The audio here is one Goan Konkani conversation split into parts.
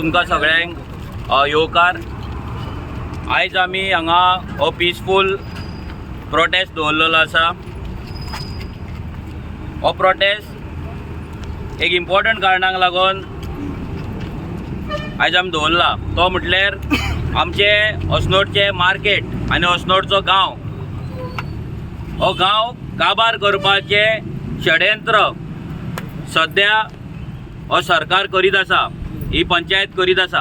तुमकां सगळ्यांक येवकार. आयज आमी हांगा हो पिसफूल प्रोटेस्ट दवरलेलो आसा. हो प्रोटेस्ट एक इम्पॉर्टंट कारणाक लागून आयज आमी दवरला, तो म्हटल्यार आमचे अस्नोडचे मार्केट आनी अस्नोडचो गांव, हो गांव काबार करपाचें षडयंत्र सद्या हो सरकार करीत आसा, ही पंचायत करीत आसा.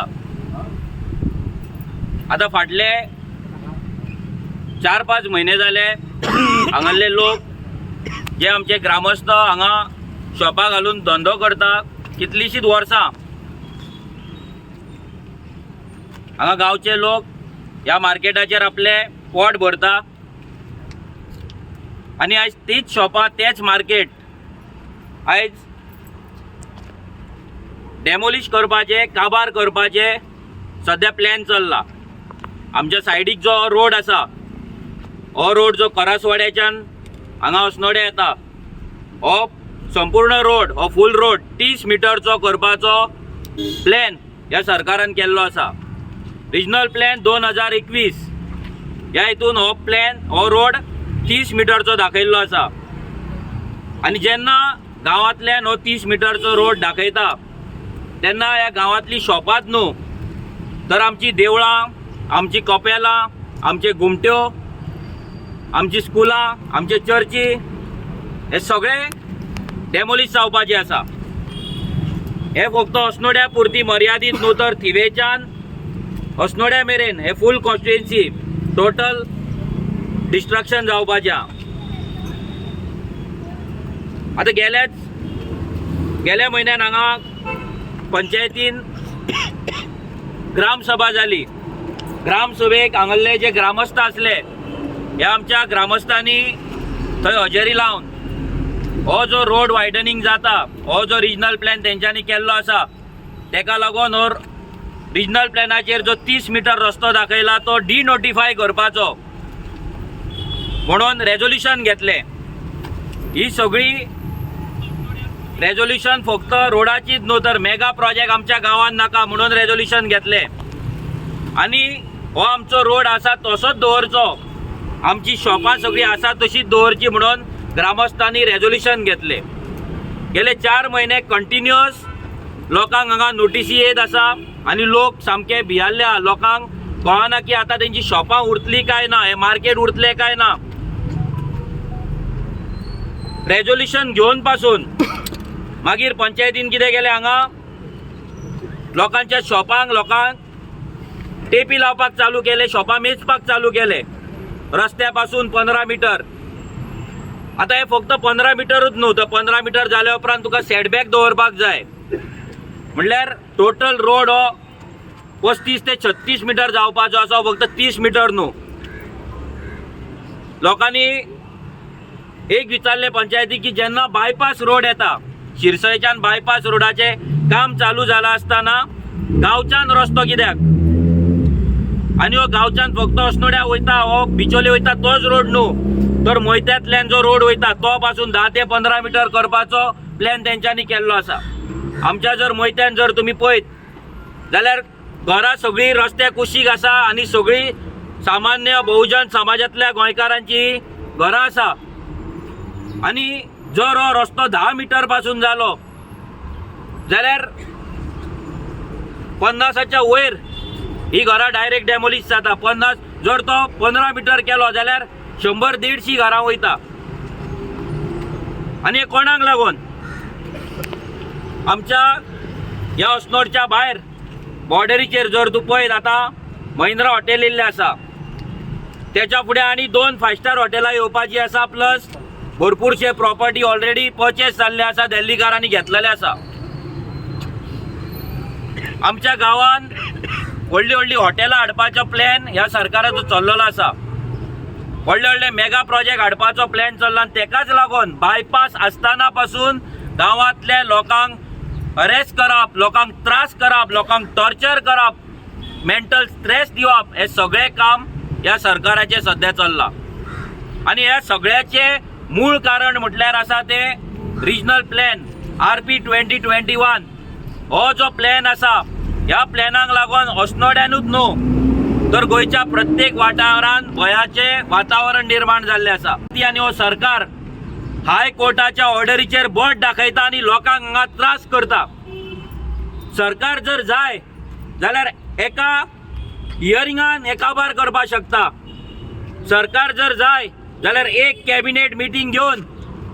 आतां फाटले 4-5 म्हयने जाले हांगासले लोक जे आमचे ग्रामस्थ हांगा शॉपां घालून धंदो करता, कितलींशींच वर्सां हांगा गांवचे लोक ह्या मार्केटाचेर आपले पोट भरता आनी आयज तीच शॉपां तेच मार्केट आयज डेमोलिश करपाचें, काबार करपाचें सद्या प्लॅन चल्ला. आमच्या सायडीक जो रोड आसा, हो रोड जो करासवाड्याच्यान हांगा अस्नोड्या येता, हो संपूर्ण रोड, हो फूल रोड 30 मिटरचो करपाचो प्लॅन ह्या सरकारान केल्लो आसा. रिजनल प्लॅन 2021 ह्या हितून हो प्लॅन, हो रोड 30 मिटरचो दाखयल्लो आसा. आनी जेन्ना गांवांतल्यान हो 30 मिटरचो रोड दाखयता तेन्ना ह्या गांवांतली शॉपांच न्हू तर आमची देवळां, आमची कपेलां, आमचे घुमट्यो, आमची स्कुलां, आमचे चर्ची हे सगळे डेमोलिश जावपाचे आसा. हे फक्त अस्नोड्या पुरती मर्यादीत न्हू तर थिवेच्यान अस्नोड्या मेरेन हे फूल कॉन्स्टिट्युएन्सी टोटल डिस्ट्रक्शन जावपाचें आहा. आतां गेल्या म्हयन्यान हांगा पंचायतीन ग्रामसभा जाली. ग्रामसभेक हांगल्ले जे ग्रामस्थ आसले, ह्या आमच्या ग्रामस्थांनी थंय हजेरी लावन हो जो रोड वायडनींग जाता, हो जो रिजनल प्लॅन तेंच्यांनी केल्लो आसा, तेका लागून हो रिजनल प्लॅनाचेर जो 30 मिटर रस्तो दाखयला तो डिनोटिफाय करपाचो म्हणून रेजोल्युशन घेतलें. ही सगळी रेजोल्युशन फक्त रोडाचीच न्हू तर मेगा प्रोजेक्ट आमच्या गांवांत नाका म्हणून रेजोल्युशन घेतलें आनी हो आमचो रोड आसा तसोच दवरचो, आमची शॉपां सगळीं आसा तशीच दवरची म्हणून ग्रामस्थांनी रेजोल्युशन घेतलें. गेले 4 म्हयने कंटिन्युअस लोकांक हांगा नोटिसी येत आसा आनी लोक सामके भियाल्ले आहा. लोकांक कळना की आतां तेंची शॉपां उरतलीं काय ना, हें मार्केट उरतलें काय ना. रेजोल्युशन घेवन पासून मागीर पंचायतीन कितें केलें, हांगा लोकांच्या शॉपांक लोकांक टेपी लावपाक चालू केले, शॉपां मेजपाक चालू केले रस्त्या पासून 15 मिटर. आतां हे फक्त 15 मिटरूच न्हू तर 15 मिटर जाल्या उपरांत तुका सेटबॅक दवरपाक जाय, म्हणल्यार टोटल रोड हो 35 ते 36 मिटर जावपाचो आसा, फक्त 30 मिटर न्हू. लोकांनी एक विचारलें पंचायती की जेन्ना बायपास रोड येता, शिरसयच्यान बायपास रोडाचें काम चालू जालां आसतना गांवच्यान रस्तो कित्याक? आनी हो गांवच्यान फक्त अस्नोड्या वयता, हो बिचोले वयता तोच रोड न्हू तर मोयत्यांतल्यान जो रोड वयता तो पासून 10 ते 15 मिटर करपाचो प्लॅन तेंच्यांनी केल्लो आसा. आमच्या जर मोयत्यान जर तुमी पळयत जाल्यार घरां सगळीं रस्त्या कुशीक आसा आनी सगळीं सामान्य बहुजन समाजांतल्या गोंयकारांची घरां आसा. आनी जर हो रस्तो 10 मिटर पासून जालो जाल्यार 50च्या वयर ही घरां डायरेक्ट डेमोलिश जाता. 50 जर तो 15 मिटर केलो जाल्यार 100-150 घरां वयता. आनी हें कोणाक लागून? आमच्या ह्या अस्नोडच्या भायर बॉर्डरीचेर जर तूं पळयत आतां महिंद्रा हॉटेल येयल्लें आसा, तेच्या फुडें आनी 2 5 स्टार हॉटेलां येवपाची आसा, प्लस भरपूरशे प्रॉपर्टी ऑलरेडी पर्चेस जाल्ले आसा, दिल्लीकारांनी घेतलेले आसा. आमच्या गांवांत व्हडली व्हडली हॉटेलां हाडपाचो प्लॅन ह्या सरकाराचो चल्लेलो आसा, व्हडले व्हडले मेगा प्रोजेक्ट हाडपाचो प्लॅन चल्ला आनी तेकाच लागून बायपास आसतना पासून गांवांतल्या लोकांक अरेस्ट करप, लोकांक त्रास करप, लोकांक टॉर्चर करप, मेंटल स्ट्रेस दिवप, हे सगळें काम ह्या सरकाराचें सद्या चल्लां. आनी ह्या सगळ्याचें मूळ कारण म्हटल्यार आसा तें रिजनल प्लॅन RP 2021. हो जो प्लॅन आसा ह्या प्लॅनाक लागून अस्नोड्यानूच न्हू तर गोंयच्या प्रत्येक वाठारांत भंयाचें वातावरण निर्माण जाल्लें आसा. ती आनी हो सरकार हायकोर्टाच्या ऑर्डरीचेर बोट दाखयता आनी लोकांक हांगा त्रास करता. सरकार जर जाय जाल्यार एका हियरिंगान हे काबार करपाक शकता. सरकार जर जाय जाल्यार एक कॅबिनेट मिटींग घेवन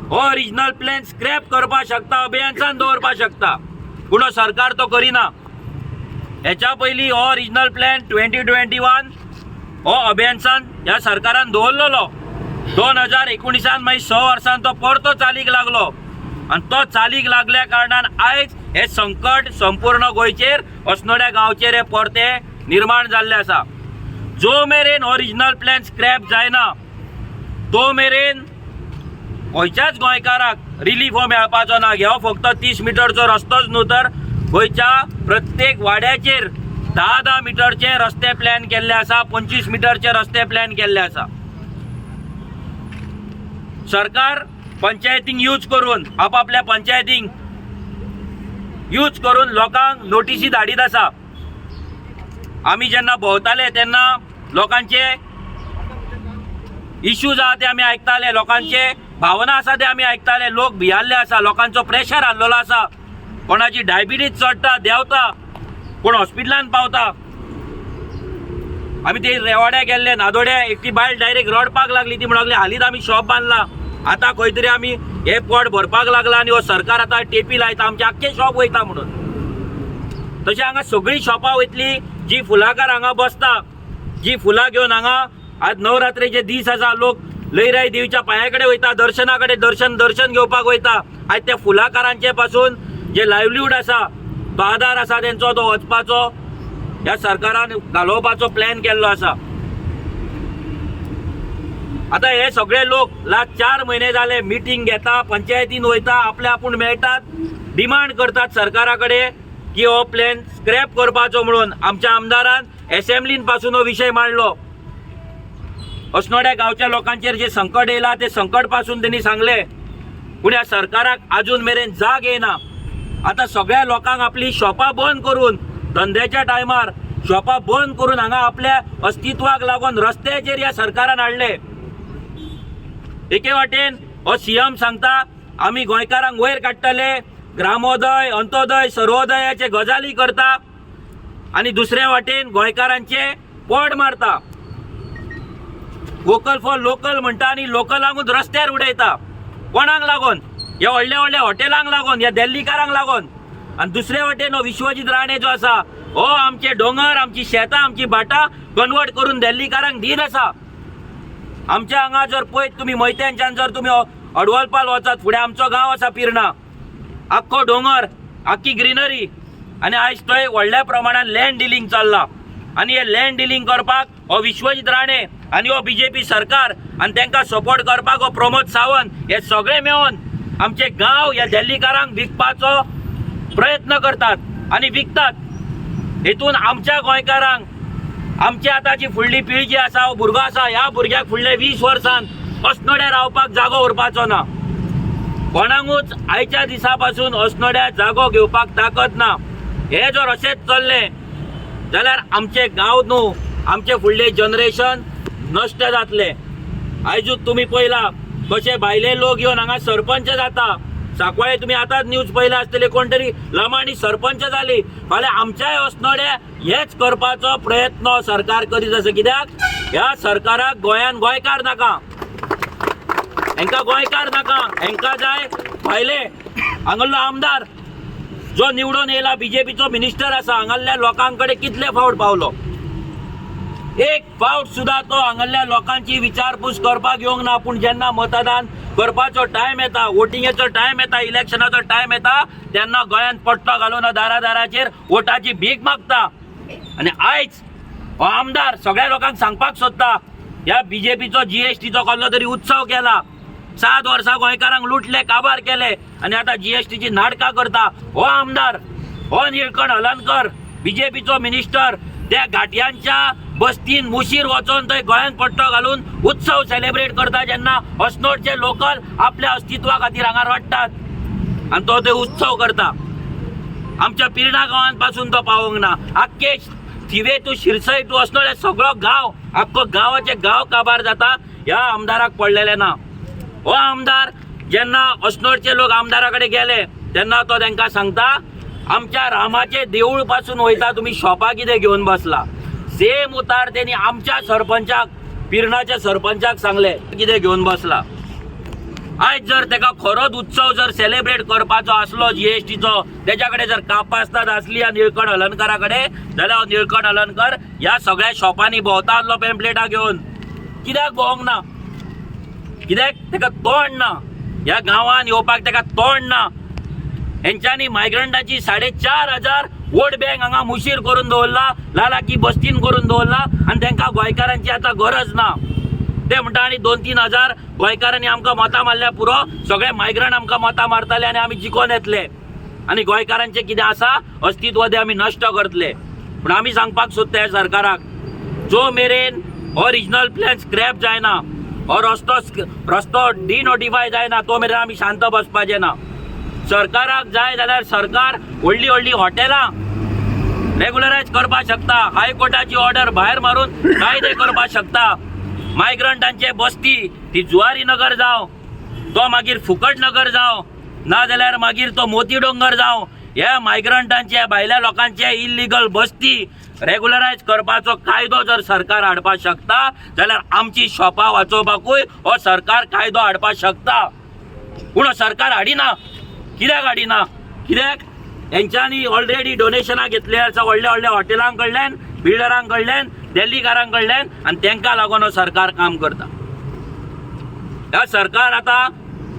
हो रिजनल प्लॅन स्क्रॅप करपाक शकता, अभियन्सान दवरपाक शकता, पूण हो सरकार तो करिना. हेच्या पयलीं हो रिजनल प्लॅन 2021 हो अभियन्सान ह्या सरकारान दवरलेलो. 2019 मागीर 6 वर्सान तो परतो चालीक लागलो आनी तो चालीक लागल्या कारणान आयज हें संकट संपूर्ण गोंयचेर, अस्नोड्या गांवचेर हें परतें निर्माण जाल्लें आसा. जो मेरेन हो रिजनल प्लॅन स्क्रॅप जायना तो मेरेन खंयच्याच गोंयकाराक रिलीफ हो मेळपाचो ना. हो फक्त 30 मिटरचो रस्तोच न्हू तर गोंयच्या प्रत्येक वाड्याचेर 10-10 मिटरचे रस्ते प्लॅन केल्ले आसा, 25 मिटरचे रस्ते प्लॅन केल्ले आसा. सरकार पंचायतींक यूज करून, आपापल्या पंचायतींक यूज करून लोकांक नोटिसी धाडीत आसा. आमी जेन्ना भोंवताले तेन्ना लोकांचे इश्यूज आहा ते आमी आयकताले, लोकांचे भावना आसा ते आमी आयकताले. लोक भियाल्ले आसा, लोकांचो प्रेशर आहलेलो आसा. कोणाची डायबिटीज चडटा, देंवता, कोण हॉस्पिटलान पावता. आमी ते रेवाड्या गेल्ले, नादोड्या, एकटी बायल डायरेक्ट रडपाक लागली. ती म्हणूंक लागली, हालींच आमी शॉप बांदला, आतां खंय तरी आमी हे पोट भरपाक लागला आनी हो सरकार आतां टेपी लायता, आमचे आख्खे शॉप वयता म्हणून. तशें हांगा सगळीं शॉपां वयतली. जी फुलाकार हांगा बसता, जी फुलां घेवन हांगा आज नवरात्रेचे दीस आसा, लोक लयराई देवीच्या पांया कडेन वयता, दर्शना कडेन दर्शन दर्शन घेवपाक वयता. आयज त्या फुलाकारांचे पासून जे लायवलीहूड आसा, तो आदार आसा तेंचो, तो वचपाचो ह्या सरकारान घालोवपाचो प्लॅन केल्लो आसा. आतां हे सगळे लोक लास्ट 4 म्हयने जाले मिटींग घेता, पंचायतीन वयता, आपले आपूण मेळटात, डिमांड करतात सरकारा कडेन की हो प्लॅन स्क्रॅप करपाचो म्हणून. आमच्या आमदारान एसेंब्लीन पासून हो विशय मांडलो. अस्नोड्या गांवच्या लोकांचेर जे संकट येयला ते संकट पासून तेणी सांगले, पूण ह्या सरकाराक अजून मेरेन जाग येयना. आतां सगळ्या लोकांक आपली शॉपां बंद करून, धंद्याच्या टायमार शॉपां बंद करून हांगा आपल्या अस्तित्वाक लागून रस्त्याचेर ह्या सरकारान हाडले. एके वाटेन हो सीएम सांगता आमी गोंयकारांक वयर काडटले, ग्रामोदय, अंत्योदय, सर्वोदयाचे गजाली करता आनी दुसरे वाटेन गोंयकारांचे पोट मारता. वोकल फॉर लोकल म्हणटा आनी लोकलांकूच रस्त्यार उडयता. कोणाक लागून? ह्या व्हडल्या व्हडल्या हॉटेलांक लागून, ह्या दिल्लीकारांक लागून. आनी दुसरे वाटेन हो विश्वजीत राणे जो आसा हो आमचे दोंगर, आमची शेतां, आमची भाटां कन्वर्ट करून दिल्लीकारांक दीत आसा. आमच्या हांगा जर पळयत तुमी मोयत्यांच्यान जर तुमी अडवलपाल वचात, फुडें आमचो गांव आसा पिर्णा, आख्खो दोंगर, आख्खी ग्रिनरी, आनी आयज थंय व्हडल्या प्रमाणान लँड डिलींग चल्लां. आनी हे लँड डिलींग करपाक हो विश्वजीत राणे आनी हो बीजेपी सरकार आनी तांकां सपोर्ट करपाक हो प्रमोद सावंत हे सगळे मेळून आमचे गांव ह्या दिल्लीकारांक विकपाचो प्रयत्न करतात आनी विकतात. हेतून आमच्या गोंयकारांक, आमची आतां जी फुडली पिळगी आसा, हो भुरगो आसा, ह्या भुरग्याक फुडले 20 वर्सान अस्नोड्या रावपाक जागो उरपाचो ना. कोणाकूच आयच्या दिसा पासून अस्नोड्या जागो घेवपाक ताकद ना. हे जर अशेंच चल्लें जाल्यार आमचे गांव न्हू, आमचे फुडले जनरेशन नश्ट जातलें. आयजूच तुमी पळयला कशे भायले लोक येवन हांगा सरपंच जाता. सांकवाळे तुमी आतांच न्यूज पळयला आसतली, कोण तरी लमाणी सरपंच जाली. फाल्यां आमच्याय अस्नोड्या हेच करपाचो प्रयत्न सरकार करीत आसा. कित्याक ह्या सरकाराक गोंयान गोंयकार नाका, हेंकां गोंयकार नाका, हेंकां जाय भायले. हांगासरलो आमदार जो निवडून येयला, बीजेपीचो मिनिस्टर आसा, हांगासरल्या लोकां कडेन कितले फावट पावलो? एक फावट सुद्दां तो हांगासरल्या लोकांची विचारपूस करपाक येवंक ना. पूण जेन्ना मतदान करपाचो टायम येता, वोटिंगेचो टायम येता, इलेक्शनाचो टायम येता, तेन्ना गोंयांत पट्टो घालून दारा दाराचेर वोटाची भीक मागता. आनी आयज हो आमदार सगळ्या लोकांक सांगपाक सोदता, ह्या बीजेपीचो जीएसटीचो कसलो तरी उत्सव केला, 7 वर्सां गोंयकारांक लुटले, काबार केले आनी आतां जीएसटीची नाटकां करता. हो आमदार, हो निळकंठ हलनकर, बीजेपीचो मिनिस्टर, त्या घाटयांच्या बस्तीन मुशीर वचोन थंय गोंयांत पट्टो घालून उत्सव सेलिब्रेट करता, जेन्ना अस्नोडचे लोकल आपल्या अस्तित्वा खातीर हांगा रडटात आनी तो थंय उत्सव करता. आमच्या पिर्णा गांवांत पासून तो पावोंक ना. आख्खे थिवे टू शिरसय टू अस्नोडें सगळो गांव, आख्खो गांवाचे गांव काबार जाता ह्या आमदाराक पडलेलें ना. हो आमदार जेन्ना अस्नोडचे लोक आमदारा कडेन गेले तेन्ना तो तांकां सांगता आमच्या रामाचे देवूळ पासून वयता तुमी शॉपां कितें घेवन बसला. सेम उतार तेणी आमच्या सरपंचाक, पिर्णाच्या सरपंचाक सांगलें कितें घेवन बसला. आयज जर तेका खरोच उत्सव जर सेलिब्रेट करपाचो आसलो जीएसटीचो, तेच्या कडेन जर कापास्ताद आसली ह्या निळकंठ हलनकारा कडेन जाल्यार हो निळकंठ हलनकर ह्या सगळ्या शॉपांनी भोंवता आसलो पेम्पलेटां घेवन. कित्याक भोंवंक ना? कित्याक तेका तोंड ना, ह्या गांवान येवपाक तेका तोंड ना. हेंच्यांनी मायग्रंटाची 4,500 वोट बँक हांगा मुशीर करून दवरला, लालाकी बस्तीन करून दवरला आनी तेंकां गोंयकारांची आतां गरज ना. ते म्हणटा आनी 2-3 हजार गोंयकारांनी आमकां मतां मारल्या पुरो, सगळे मायग्रंट आमकां मतां मारतले आनी आमी जिखोन येतले आनी गोंयकारांचें कितें आसा अस्तित्व तें आमी नश्ट करतले. पूण आमी सांगपाक सोदता ह्या सरकाराक, जो मेरेन हो रिजनल प्लॅन स्क्रॅप जायना, हो रस्तो डिनोटिफाय जायना, तो मेरेन आमी शांत बसपाचें ना. सरकाराक जाय जाल्यार सरकार व्हडलीं व्हडलीं हॉटेलां रेगुलरायज करपाक शकता, हायकोर्टाची ऑर्डर भायर मारून कायदे करपाक शकता. मायग्रंटांचे बस्ती ती जुवारी नगर जावं, तो मागीर फुकट नगर जावं, ना जाल्यार मागीर तो मोती डोंगर जावं, ह्या मायग्रंटांचे भायल्या लोकांचे इल्लिगल बस्ती रेगुलरायज करपाचो कायदो जर सरकार हाडपाक शकता जाल्यार आमची शॉपां वाचोवपाकूय हो सरकार कायदो हाडपाक शकता. पूण हो सरकार हाडिना. कित्याक हाडिना? कित्याक हेंच्यांनी ऑलरेडी डोनेशनां घेतली आसा व्हडल्या व्हडल्या हॉटेलां कडल्यान, बिल्डरां कडल्यान, दिल्लीकारां कडल्यान, आनी तेंकां लागून हो सरकार काम करता. ह्या सरकार आतां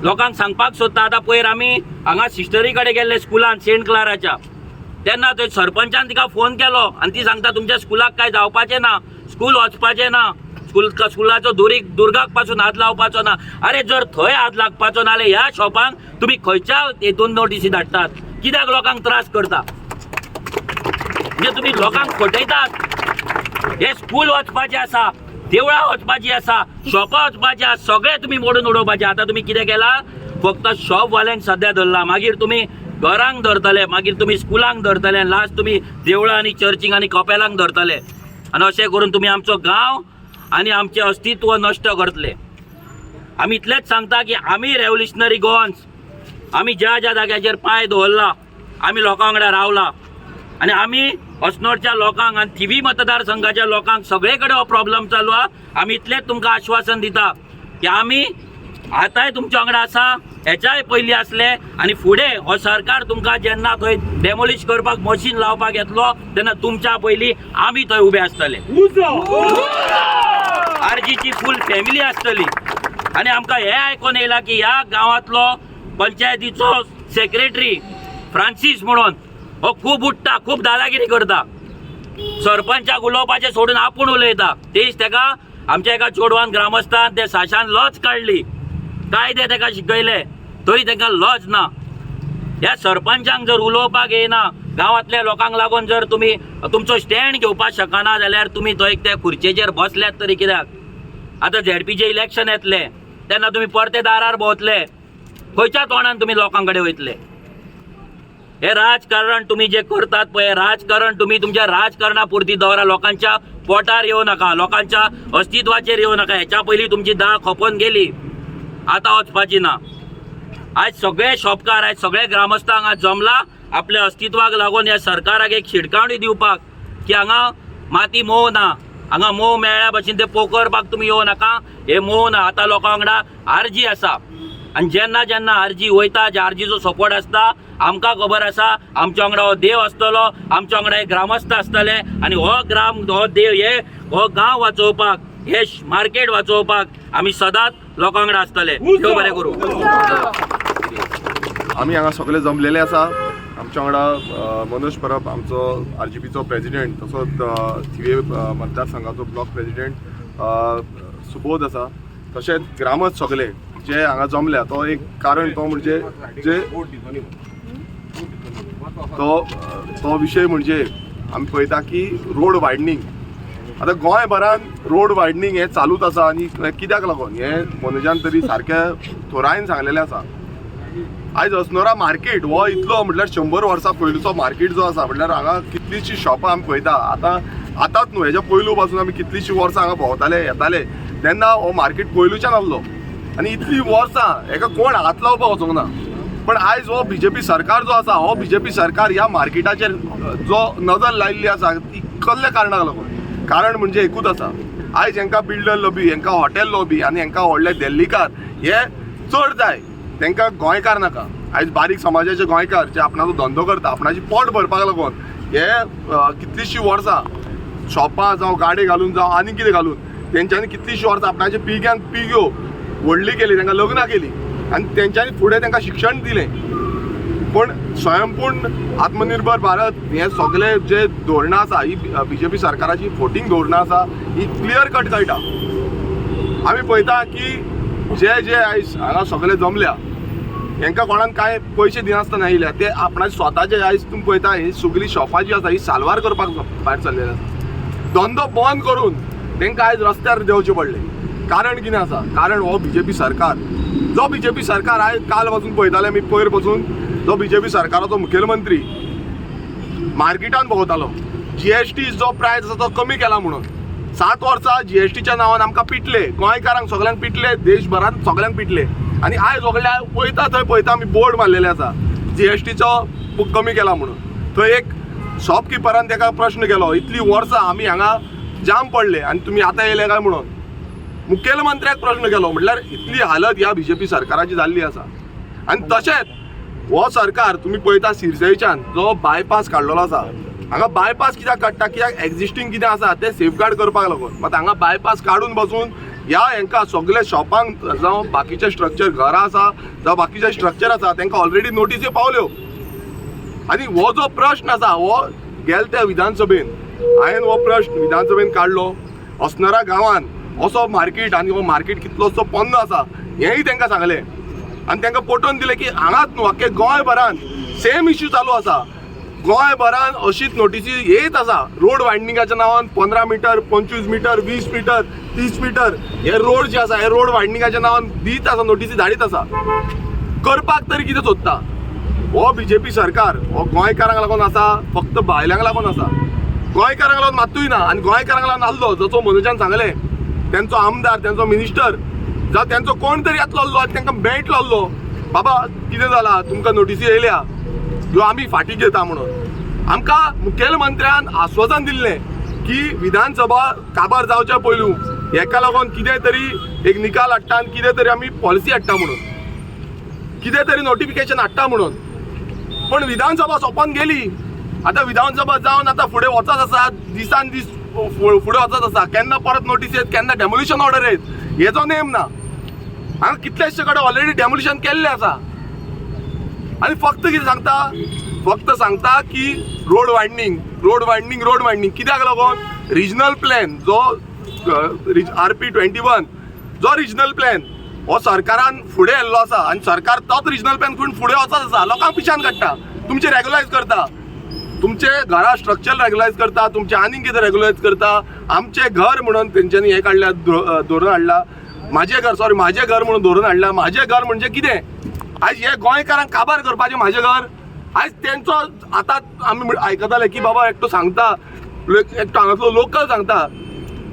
लोकांक सांगपाक सोदता. आतां पयर आमी हांगा सिस्टरी कडेन गेल्ले स्कुलान सेंट क्लाराच्या, तेन्ना थंय सरपंचान तिका फोन केलो आनी ती सांगता तुमच्या स्कुलाक कांय जावपाचें ना, स्कूल वचपाचें ना, स्कुलाचो दुर्गाक पासून हात लावपाचो ना. अरे जर थंय हात लागपाचो ना जाल्यार ह्या शॉपांक तुमी खंयच्या हेतून नोटीसी धाडटात? कित्याक लोकांक त्रास करता? म्हणजे तुमी लोकांक फटयतात. हे स्कूल वचपाचें आसा, देवळां वचपाची आसा, शॉपां वचपाची आसा, सगळें तुमी मोडून उडोवपाचें. आतां तुमी कितें केलां? फक्त शॉपवाल्यांक सद्या धरला, मागीर तुमी घरांक धरतले, मागीर तुमी स्कुलांक धरतले, लास्ट तुमी देवळां आनी चर्चींक आनी कपेलांक धरतले आनी अशें करून तुमी आमचो गांव आनी आमचें अस्तित्व नश्ट करतले. आमी इतलेंच सांगता की आमी रेवल्युशनरी गोवन्स, आमी ज्या ज्या जाग्याचेर पांय दवरला, आमी लोकां वांगडा रावला आनी आमी अस्नोडच्या लोकांक आनी थिवी मतदारसंघाच्या लोकांक सगळे कडेन हो प्रॉब्लम चालू आहा. आमी इतलेंच तुमकां आश्वासन दिता की आमी आतांय तुमच्या वांगडा आसा, हेच्याय पयलीं आसले आनी फुडें हो सरकार तुमकां जेन्ना थंय डेमोलिश करपाक मशीन लावपाक येतलो तेन्ना तुमच्या पयलीं आमी थंय उबे आसतले. आरजीची फूल फॅमिली आसतली. आनी आमकां हें आयकोन येयलां की ह्या गांवांतलो पंचायतीचो सेक्रेटरी फ्रांसीस म्हणून हो खूब उठ्ठा, खूब दादागिरी करता, सरपंचाक उलोवपाचें सोडून आपूण उलयता. तेच तेका आमच्या एका चेडवान ग्रामस्थान ते साशान लज काडली, कायदे तेका शिकयले तरी तेका लज ना. ह्या सरपंचांक जर उलोवपाक येयना, गांवांतल्या लोकांक लागून जर तुमी तुमचो स्टँड घेवपाक शकना जाल्यार तुमी थंय त्या खुर्चेचेर बसल्यात तरी कित्याक? आतां झेडपीचें इलेक्शन येतलें तेन्ना तुमी परते दारार भोंवतले, खंयच्या तोंडान तुमी लोकां कडेन वयतले? हे राजकारण तुमी जे करतात पळय, राजकारण तुमी तुमच्या राजकारणा पुरती दवरा, लोकांच्या पोटार येवं नाका, लोकांच्या अस्तित्वाचेर येवं नाका. हेच्या पयलीं तुमची दाळ खोपोन गेली, आतां वचपाची ना. आयज सगळे शॉपकार, आयज सगळे ग्रामस्थांक आज जमला आपल्या अस्तित्वाक लागून ह्या सरकाराक एक शिटकावणी दिवपाक की हांगा माती मोव ना, हांगा मोव मेळ्ळ्या भशेन ते पोखरपाक तुमी येवं नाका, हे मोव ना. आतां लोकां वांगडा आरजी आसा आनी जेन्ना जेन्ना आरजी वयता, जे आरजीचो सपोर्ट आसता, आमकां खबर आसा आमच्या वांगडा हो देव आसतलो, आमच्या वांगडा हे ग्रामस्थ आसतले आनी हो ग्राम, हो देव, हे हो गांव वाचोवपाक, हे मार्केट वाचोवपाक आमी सदांच लोकां वांगडा आसतले. देव बरें करूं. आमी हांगा सगळे जमलेले आसा. आमच्या वांगडा मनोज परब आमचो आरजीपीचो प्रेजिडेंट, तसोच थिवे मतदारसंघाचो ब्लॉक प्रेजिडेंट सुबोध आसा, तशेंच ग्रामस्थ सगळे जे हांगा जमल्या तो एक कारण तो म्हणजे जे तो तो विशय म्हणजे आमी पळयता की रोड वायडनींग. आतां गोंयभरान रोड वायडनींग हें चालूच आसा आनी कित्याक लागून हें मनोजान तरी सारकें थोरायन सांगलेलें आसा. आयज अस्नोडा मार्केट हो इतलो म्हटल्यार 100 वर्सां पयलूचो मार्केट जो आसा, म्हटल्यार हांगा कितलींशीं शॉपां आमी पळयता. आतां आतांच न्हू, हेज्या पयलू पासून आमी कितलींशीं वर्सां हांगा भोंवताले येताले, तेन्ना हो मार्केट पयलूच्यान आहलो आनी इतलीं वर्सां हेका कोण हात लावपाक वचोंक ना. पण आयज हो बीजेपी सरकार जो आसा, हो बीजेपी सरकार ह्या मार्केटाचेर जो नजर लायिल्ली आसा ती कसल्या कारणाक लागून? कारण म्हणजे एकूच आसा, आयज हेंकां बिल्डर लॉबी, हेंकां हॉटेल लॉबी आनी हेंकां व्हडले दिल्लीकार हे चड जाय, तेंकां गोंयकार नाका. आयज बारीक समाजाचे गोंयकार जे आपणाचो धंदो करता, आपणाची पोट भरपाक लागून हे कितलींशीं वर्सां शॉपां जावं गाडी घालून जावं आनी कितें घालून तेंच्यांनी कितलींशीं वर्सां आपणाच्या पिळग्यांक पिळग्यो व्हडली केली, तांकां लग्नां केली आनी तेंच्यांनी फुडें तांकां शिक्षण दिलें. पूण स्वयंपूर्ण आत्मनिर्भर भारत हे सगळे जे धोरणां आसा, ही बीजेपी सरकाराची फोटींग धोरणां आसा, ही क्लियर कट कळटा. आमी पळयता की जे जे आयज हांगा सगळे जमल्या, हेंकां कोणाक कांय पयशे दिनासतना येयल्या, ते आपणाचे स्वताचे. आयज तुमी पळयता, ही सगळी शॉपां जी आसा ही साल्वार करपाक भायर सरलेली आसा. धंदो बंद करून तांकां आयज रस्त्यार देंवचें पडलें. कारण कितें आसा? कारण हो बीजेपी सरकार, जो बीजेपी सरकार आयज काल पासून पळयताले आमी, पयर पासून जो बीजेपी सरकाराचो मुखेलमंत्री मार्केटान भोंवतालो, जीएसटी जो प्रायस आसा तो कमी केला म्हणून. 7 वर्सां जीएसटीच्या नांवान आमकां पिटले, गोंयकारांक सगळ्यांक पिटले, देशभरान सगळ्यांक पिटले. आनी आयज सगळे पळयता थंय पळयता आमी बोर्ड मारलेले आसा जीएसटीचो कमी केला म्हणून. थंय एक शॉपकिपरान ताका प्रश्न केलो, इतली वर्सां आमी हांगा जाम पडले आनी तुमी आतां येयले काय म्हणून. मुखेलमंत्र्याक प्रश्न केलो. म्हटल्यार इतली हालत ह्या बीजेपी सरकाराची जाल्ली आसा. आनी तशेंच हो सरकार तुमी पळयता, सिरसयच्यान जो बायपास काडलेलो आसा, हांगा बायपास कित्याक काडटा? कित्याक एक्झिस्टींग कितें आसा तें सेफगार्ड करपाक लागून. मात हांगा बायपास काडून बसून ह्या हेंकां सगळे शॉपांक जावं बाकीचे स्ट्रक्चर घरां आसा जावं बाकीचे स्ट्रक्चर आसा, तांकां ऑलरेडी नोटीसी पावल्यो. आनी हो जो प्रश्न आसा हो गेल त्या विधानसभेन हांवें हो प्रश्न विधानसभेन काडलो. अस्नोडा गांवान असो मार्केट आनी हो मार्केट कितलोसो पोन्नो आसा हेंय तांकां सांगलें आनी तांकां पटोवन दिलें की हांगाच न्हू, आख्खे गोंयभरान सेम इश्यू चालू आसा. गोंयभरान अशीच नोटीसी येत आसा. रोड वायडनिंगाच्या नांवान 15 मिटर, 25 मिटर, 20 मिटर, 30 मिटर हे रोड जे आसा, हे रोड वायडनिंगाच्या नांवान दीत आसा, नोटीसी धाडीत आसा. करपाक तरी कितें सोदता हो बीजेपी सरकार? हो गोंयकारांक लागून आसा, फक्त भायल्यांक लागून आसा, गोंयकारांक लागून मात्तूय ना. आनी गोंयकारांक लागून आहलो, जसो मनोजान सांगलें, तेंचो आमदार, तेंचो मिनिस्टर जावं तेंचो कोण तरी येतलो आहलो आनी तांकां मेळटलो आहलो, बाबा कितें जालां, तुमकां नोटीसी येयल्या ह्यो आमी फाटीं घेता म्हणून. आमकां मुखेलमंत्र्यान आस्वासन दिल्लें की विधानसभा काबार जावच्या पयलू हेका लागून कितें तरी एक निकाल हाडटा आनी कितें तरी आमी पॉलिसी हाडटा म्हणून, कितें तरी नोटिफिकेशन हाडटा म्हणून. पण विधानसभा सोंपोन गेली. आतां विधानसभा जावन आतां फुडें वचत आसा, दिसान दीस फुडें वचत आसा. केन्ना परत नोटीस येत, केन्ना डेमोलिशन ऑर्डर येत, हेचो नेम ना. हांगा कितलेशे कडेन ऑलरेडी डेमोलिशन केल्लें आसा. आनी फक्त कितें सांगता? फक्त सांगता की road widening, road widening, road widening. कित्याक लागून? रिजनल प्लॅन जो आरपी 21, जो रिजनल प्लॅन हो सरकारान फुडें येल्लो आसा आनी सरकार तोच रिजनल प्लॅन करून फुडें वचत आसा. लोकांक पिशान काडटा, तुमचे रेगुलायज करता, तुमचे घरा स्ट्रक्चर रेगुलायज करता, तुमचे आनीक कितें रेगुलायज करता. आमचें घर म्हणून तेंच्यांनी हें काडल्या, धोरण हाडला, म्हाजें घर, सॉरी, म्हाजें घर म्हणून धोरण हाडला. म्हाजें घर म्हणजे कितें? आयज हे गोंयकारांक काबार करपाचें म्हाजें घर. आयज तेंचो आतां आमी आयकताले की बाबा एकटो सांगता, एकटो हांगासलो लोकल सांगता,